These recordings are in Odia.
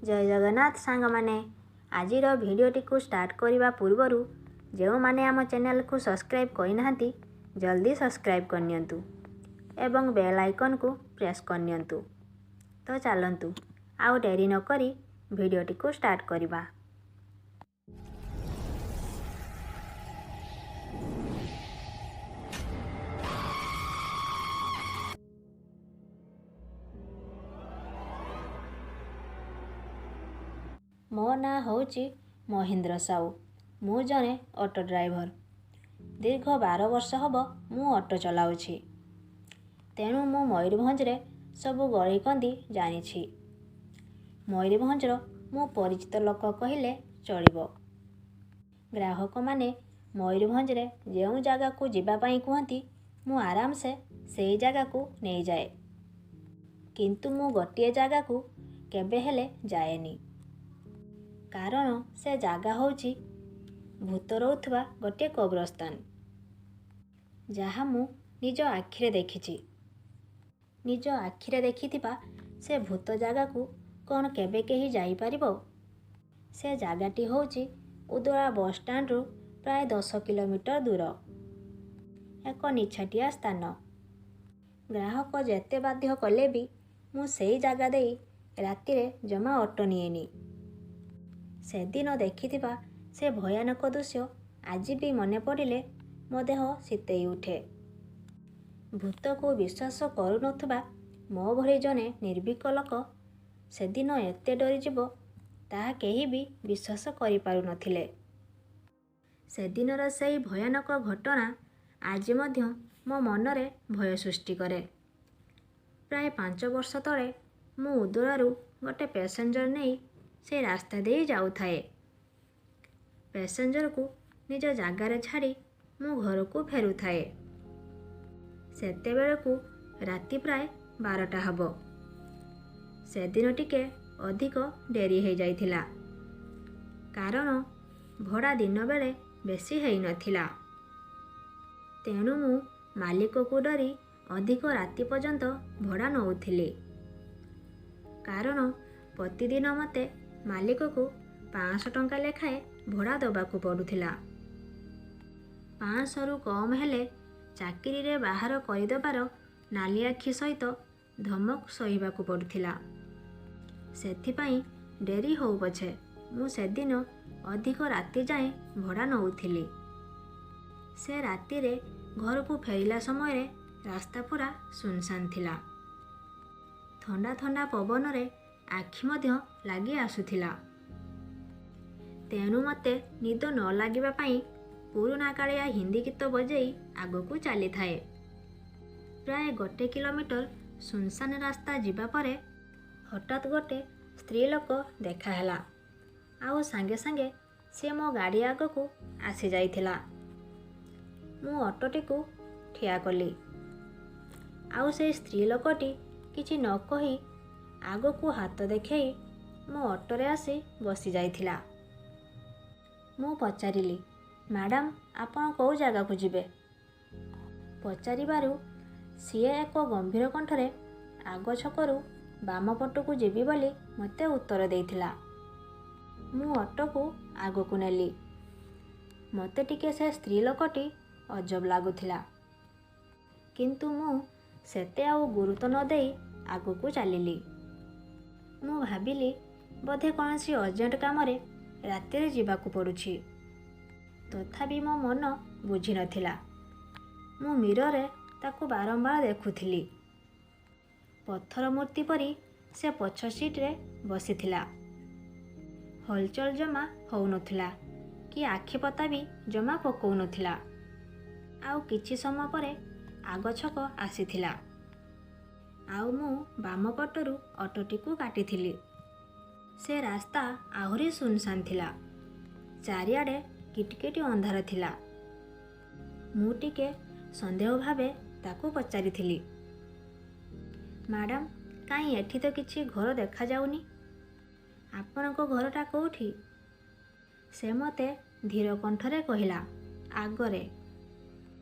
ଜୟ ଜଗନ୍ନାଥ ସାଙ୍ଗମାନେ। ଆଜିର ଭିଡ଼ିଓଟିକୁ ଷ୍ଟାର୍ଟ କରିବା ପୂର୍ବରୁ ଯେଉଁମାନେ ଆମ ଚ୍ୟାନେଲକୁ ସବସ୍କ୍ରାଇବ୍ କରିନାହାନ୍ତି, ଜଲ୍ଦି ସବସ୍କ୍ରାଇବ୍ କରିନିଅନ୍ତୁ ଏବଂ ବେଲ୍ ଆଇକନ୍କୁ ପ୍ରେସ୍ କରିନିଅନ୍ତୁ। ତ ଚାଲନ୍ତୁ, ଆଉ ଡେରି ନକରି ଭିଡ଼ିଓଟିକୁ ଷ୍ଟାର୍ଟ କରିବା। ମୋ ନାଁ ହେଉଛି ମହେନ୍ଦ୍ର ସାହୁ। ମୁଁ ଜଣେ ଅଟୋ ଡ୍ରାଇଭର। ଦୀର୍ଘ 12 ବର୍ଷ ହେବ ମୁଁ ଅଟୋ ଚଲାଉଛି। ତେଣୁ ମୁଁ ମୟୂରଭଞ୍ଜରେ ସବୁ ଗଳିକନ୍ଦି ଜାଣିଛି। ମୟୂରଭଞ୍ଜର ମୁଁ ପରିଚିତ ଲୋକ କହିଲେ ଚଳିବ। ଗ୍ରାହକମାନେ ମୟୂରଭଞ୍ଜରେ ଯେଉଁ ଜାଗାକୁ ଯିବା ପାଇଁ କୁହନ୍ତି, ମୁଁ ଆରାମସେ ସେଇ ଜାଗାକୁ ନେଇଯାଏ। କିନ୍ତୁ ମୁଁ ଗୋଟିଏ ଜାଗାକୁ କେବେ ହେଲେ ଯାଏନି, କାରଣ ସେ ଜାଗା ହେଉଛି ଭୂତ ରହୁଥିବା ଗୋଟିଏ କବ୍ରସ୍ଥାନ, ଯାହା ମୁଁ ନିଜ ଆଖିରେ ଦେଖିଛି। ନିଜ ଆଖିରେ ଦେଖିଥିବା ସେ ଭୂତ ଜାଗାକୁ କ'ଣ କେବେ କେହି ଯାଇପାରିବ? ସେ ଜାଗାଟି ହେଉଛି ଉଦଳା ବସଷ୍ଟାଣ୍ଡରୁ ପ୍ରାୟ 10 କିଲୋମିଟର ଦୂର ଏକ ନିଛାଟିଆ ସ୍ଥାନ। ଗ୍ରାହକ ଯେତେ ବାଧ୍ୟ କଲେ ବି ମୁଁ ସେଇ ଜାଗା ଦେଇ ରାତିରେ ଜମା ଅଟୋ ନିଏନି। ସେଦିନ ଦେଖିଥିବା ସେ ଭୟାନକ ଦୃଶ୍ୟ ଆଜି ବି ମନେ ପଡ଼ିଲେ ମୋ ଦେହ ଶୀତେଇ ଉଠେ। ଭୂତକୁ ବିଶ୍ୱାସ କରୁନଥିବା ମୋ ଭଳି ଜଣେ ନିର୍ଭୀକ ଲୋକ ସେଦିନ ଏତେ ଡରିଯିବ, ତାହା କେହି ବି ବିଶ୍ୱାସ କରିପାରୁନଥିଲେ। ସେଦିନର ସେଇ ଭୟାନକ ଘଟଣା ଆଜି ମଧ୍ୟ ମୋ ମନରେ ଭୟ ସୃଷ୍ଟି କରେ। ପ୍ରାୟ 5 ବର୍ଷ ତଳେ ମୁଁ ଉଦଳାରୁ ଗୋଟେ ପ୍ୟାସେଞ୍ଜର ନେଇ ସେଇ ରାସ୍ତା ଦେଇ ଯାଉଥାଏ। ପ୍ୟାସେଞ୍ଜରକୁ ନିଜ ଜାଗାରେ ଛାଡ଼ି ମୁଁ ଘରକୁ ଫେରୁଥାଏ। ସେତେବେଳକୁ ରାତି ପ୍ରାୟ 12ଟା ହେବ। ସେଦିନ ଟିକେ ଅଧିକ ଡେରି ହେଇଯାଇଥିଲା, କାରଣ ଭଡ଼ା ଦିନବେଳେ ବେଶୀ ହେଇନଥିଲା। ତେଣୁ ମୁଁ ମାଲିକକୁ ଡରି ଅଧିକ ରାତି ପର୍ଯ୍ୟନ୍ତ ଭଡ଼ା ନେଉଥିଲି, କାରଣ ପ୍ରତିଦିନ ମୋତେ ମାଲିକକୁ 500 ଟଙ୍କା ଲେଖାଏଁ ଭଡ଼ା ଦେବାକୁ ପଡ଼ୁଥିଲା। 500ରୁ କମ୍ ହେଲେ ଚାକିରିରେ ବାହାର କରିଦେବାର ନାଲି ଆଖି ସହିତ ଧମକ ସହିବାକୁ ପଡ଼ୁଥିଲା। ସେଥିପାଇଁ ଡେରି ହଉ ପଛେ ମୁଁ ସେଦିନ ଅଧିକ ରାତି ଯାଏଁ ଭଡ଼ା ନେଉଥିଲି। ସେ ରାତିରେ ଘରକୁ ଫେରିଲା ସମୟରେ ରାସ୍ତା ପୁରା ଶୂନଶାନ ଥିଲା। ଥଣ୍ଡା ଥଣ୍ଡା ପବନରେ ଆଖି ମଧ୍ୟ ଲାଗି ଆସୁଥିଲା। ତେଣୁ ମୋତେ ନିଦ ନ ଲାଗିବା ପାଇଁ ପୁରୁଣା କାଳିଆ ହିନ୍ଦୀ ଗୀତ ବଜେଇ ଆଗକୁ ଚାଲିଥାଏ। ପ୍ରାୟ 1 କିଲୋମିଟର ଶୂନଶାନ ରାସ୍ତା ଯିବା ପରେ ହଠାତ୍ ଗୋଟେ ସ୍ତ୍ରୀ ଲୋକ ଦେଖାହେଲା, ଆଉ ସାଙ୍ଗେ ସାଙ୍ଗେ ସିଏ ମୋ ଗାଡ଼ି ଆଗକୁ ଆସିଯାଇଥିଲା। ମୁଁ ଅଟୋଟିକୁ ଠିଆ କଲି, ଆଉ ସେଇ ସ୍ତ୍ରୀ ଲୋକଟି କିଛି ନ କହି ଆଗକୁ ହାତ ଦେଖେଇ ମୋ ଅଟୋରେ ଆସି ବସିଯାଇଥିଲା। ମୁଁ ପଚାରିଲି, ମ୍ୟାଡ଼ାମ୍, ଆପଣ କେଉଁ ଜାଗାକୁ ଯିବେ? ପଚାରିବାରୁ ସିଏ ଏକ ଗମ୍ଭୀର କଣ୍ଠରେ ଆଗ ଛକରୁ ବାମ ପଟକୁ ଯିବି ବୋଲି ମୋତେ ଉତ୍ତର ଦେଇଥିଲା। ମୁଁ ଅଟୋକୁ ଆଗକୁ ନେଲି। ମୋତେ ଟିକେ ସେ ସ୍ତ୍ରୀ ଲୋକଟି ଅଜବ ଲାଗୁଥିଲା, କିନ୍ତୁ ମୁଁ ସେତେ ଆଉ ଗୁରୁତ୍ୱ ନ ଦେଇ ଆଗକୁ ଚାଲିଲି। ମୁଁ ଭାବିଲି ବୋଧେ କୌଣସି ଅର୍ଜେଣ୍ଟ କାମରେ ରାତିରେ ଯିବାକୁ ପଡ଼ୁଛି। ତଥାପି ମୋ ମନ ବୁଝିନଥିଲା। ମୁଁ ମିରରରେ ତାକୁ ବାରମ୍ବାର ଦେଖୁଥିଲି। ପଥର ମୂର୍ତ୍ତି ପରି ସେ ପଛ ସିଟ୍ରେ ବସିଥିଲା। ହଲଚଲ ଜମା ହେଉନଥିଲା କି ଆଖିପତା ବି ଜମା ପକାଉନଥିଲା। ଆଉ କିଛି ସମୟ ପରେ ଆଗ ଛକ ଆସିଥିଲା, ଆଉ ମୁଁ ବାମ ପଟରୁ ଅଟୋଟିକୁ କାଟିଥିଲି। ସେ ରାସ୍ତା ଆହୁରି ଶୂନଶାନ ଥିଲା। ଚାରିଆଡ଼େ କିଟକିଟି ଅନ୍ଧାର ଥିଲା। ମୁଁ ଟିକେ ସନ୍ଦେହ ଭାବେ ତାକୁ ପଚାରିଥିଲି, ମ୍ୟାଡ଼ାମ୍, କାହିଁ ଏଠି ତ କିଛି ଘର ଦେଖାଯାଉନି, ଆପଣଙ୍କ ଘରଟା କେଉଁଠି? ସେ ମୋତେ ଧୀର କଣ୍ଠରେ କହିଲା, ଆଗରେ।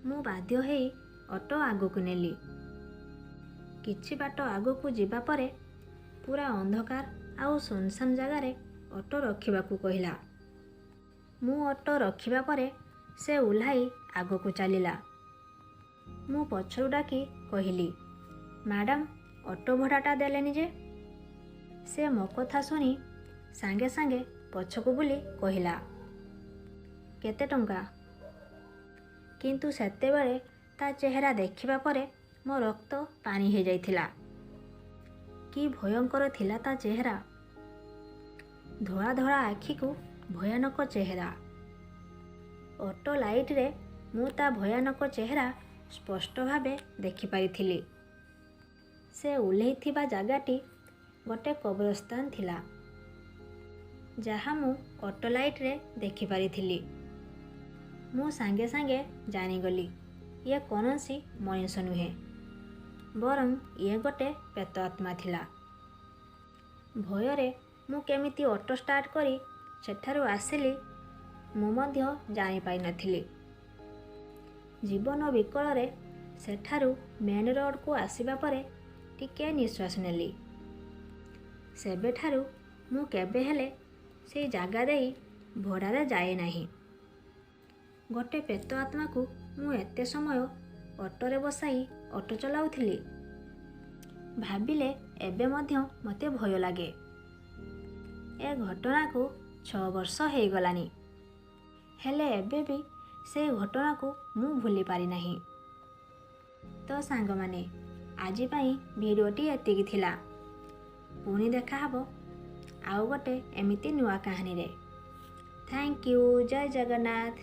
ମୁଁ ବାଧ୍ୟ ହେଇ ଅଟୋ ଆଗକୁ ନେଲି। କିଛି ବାଟ ଆଗକୁ ଯିବା ପରେ ପୁରା ଅନ୍ଧକାର ଆଉ ସୁନସାନ ଜାଗାରେ ଅଟୋ ରଖିବାକୁ କହିଲା। ମୁଁ ଅଟୋ ରଖିବା ପରେ ସେ ଓହ୍ଲାଇ ଆଗକୁ ଚାଲିଲା। ମୁଁ ପଛରୁ ଡାକି କହିଲି, ମ୍ୟାଡ଼ାମ୍, ଅଟୋ ଭଡ଼ାଟା ଦେଲେନି ଯେ? ସେ ମୋ କଥା ଶୁଣି ସାଙ୍ଗେ ସାଙ୍ଗେ ପଛକୁ ବୁଲି କହିଲା, କେତେ ଟଙ୍କା? କିନ୍ତୁ ସେତେବେଳେ ତା ଚେହେରା ଦେଖିବା ପରେ ମୋ ରକ୍ତ ପାଣି ହେଇଯାଇଥିଲା। କି ଭୟଙ୍କର ଥିଲା ତା ଚେହେରା! ଧଳା ଧଳା ଆଖିକୁ ଭୟାନକ ଚେହେରା। ଅଟୋ ଲାଇଟ୍ରେ ମୁଁ ତା ଭୟାନକ ଚେହେରା ସ୍ପଷ୍ଟ ଭାବେ ଦେଖିପାରିଥିଲି। ସେ ଓହ୍ଲେଇଥିବା ଜାଗାଟି ଗୋଟେ କବରସ୍ଥାନ ଥିଲା, ଯାହା ମୁଁ ଅଟୋ ଲାଇଟ୍ରେ ଦେଖିପାରିଥିଲି। ମୁଁ ସାଙ୍ଗେ ସାଙ୍ଗେ ଜାଣିଗଲି ଇଏ କୌଣସି ମଣିଷ ନୁହେଁ, ବରଂ ଇଏ ଗୋଟେ ପ୍ରେତ ଆତ୍ମା ଥିଲା। ଭୟରେ ମୁଁ କେମିତି ଅଟୋ ଷ୍ଟାର୍ଟ କରି ସେଠାରୁ ଆସିଲି ମୁଁ ମଧ୍ୟ ଜାଣିପାରିନଥିଲି। ଜୀବନ ବିକଳରେ ସେଠାରୁ ମେନ୍ ରୋଡ଼କୁ ଆସିବା ପରେ ଟିକିଏ ନିଶ୍ୱାସ ନେଲି। ସେବେଠାରୁ ମୁଁ କେବେ ହେଲେ ସେଇ ଜାଗା ଦେଇ ଭଡ଼ାରେ ଯାଏ ନାହିଁ। ଗୋଟେ ପ୍ରେତ ଆତ୍ମାକୁ ମୁଁ ଏତେ ସମୟ ଅଟୋରେ ବସାଇ ଅଟୋ ଚଲାଉଥିଲି, ଭାବିଲେ ଏବେ ମଧ୍ୟ ମୋତେ ଭୟ ଲାଗେ। ଏ ଘଟଣାକୁ 6 ବର୍ଷ ହେଇଗଲାଣି, ହେଲେ ଏବେ ବି ସେଇ ଘଟଣାକୁ ମୁଁ ଭୁଲି ପାରିନାହିଁ। ତ ସାଙ୍ଗମାନେ, ଆଜି ପାଇଁ ଭିଡ଼ିଓଟି ଏତିକି ଥିଲା। ପୁଣି ଦେଖାହବ ଆଉ ଗୋଟେ ଏମିତି ନୂଆ କାହାଣୀରେ। Thank you. Jay Jagannath.